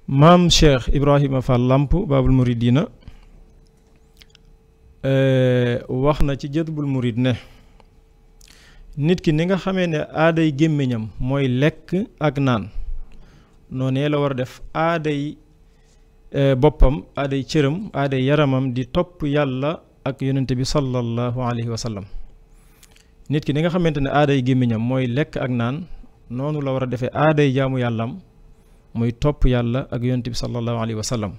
maam Cheikh Ibrahima Fall Lamp Baabul Muridina wax na ci Jazbul Murid ne nit ki ni nga xamee ne aaday gémmiñam mooy lekk ak naan noonee la war a def aaday boppam aaday cëram aaday yaramam di topp yàlla ak yonente bi sallallahu alayhi wa sallam. nit ki ni nga xamante ne aaday gémmiñam mooy lekk ak naan noonu la war a defee aaday jaamu yàllam muy topp yàlla ak yonente bi sallallahu alayhi wa sallam.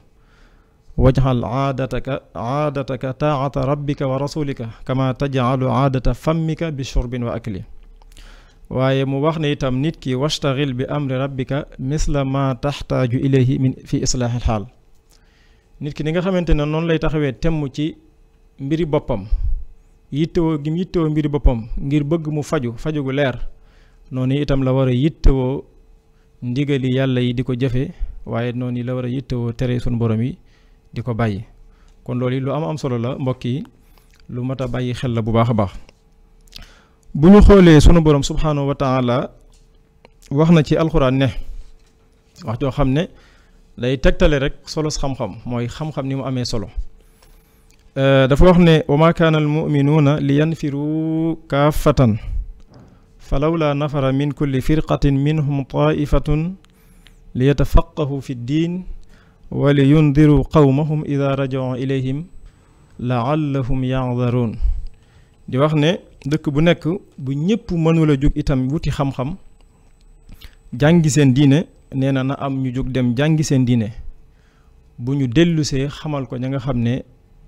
wajxal aadataka taata rabbika wa rasulika kama tajcalu aadata fammika bi shurbin wa akli. waaye mu wax ne itam nit ki wastaxil bi amri rabbika misla ma taxtaaju ilayhi min fi islaaxil xaal. nit ki ni nga xamante ne noonu lay taxawee temm ci mbiri boppam yittewoo gi mu yittewoo mbiri boppam ngir bëgg mu faju gu leer noonu itam la war a yittewoo ndigali yàlla yi di ko jëfe waaye noonu la war a yittewoo tere sunu borom yi di ko bàyyi. kon loolu yi lu am solo la mbokk yi, lu mat a bàyyi xel la bu baax a baax. bu ñu xoolee sunu borom subhaanahu wa taala wax na ci alxuraan ne wax joo xam ne day tegtale rek solo xam-xam mooy xam-xam ni mu amee solo. dafa wax ne wa ma kaana al muminuuna li yanfiru kaafatan falawla nafara min kulli firqatin minhum taifatun li yatafaqahu fi ddin wa li yundiru qawmahum ida rajau ilayhim laallahum yaxdaruun. di wax ne dëkk bu nekk bu ñëpp mënula jóg itam wuti xam-xam jàngi seen diine nee na am ñu jóg dem jàngi seen diine bu ñu dellusee xamal ko ña nga xam ne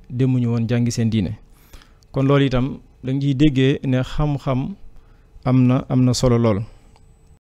demuñu woon jàngi seen diine. kon loolu itam dañ ciy déggee ne xam-xam am na solo lool.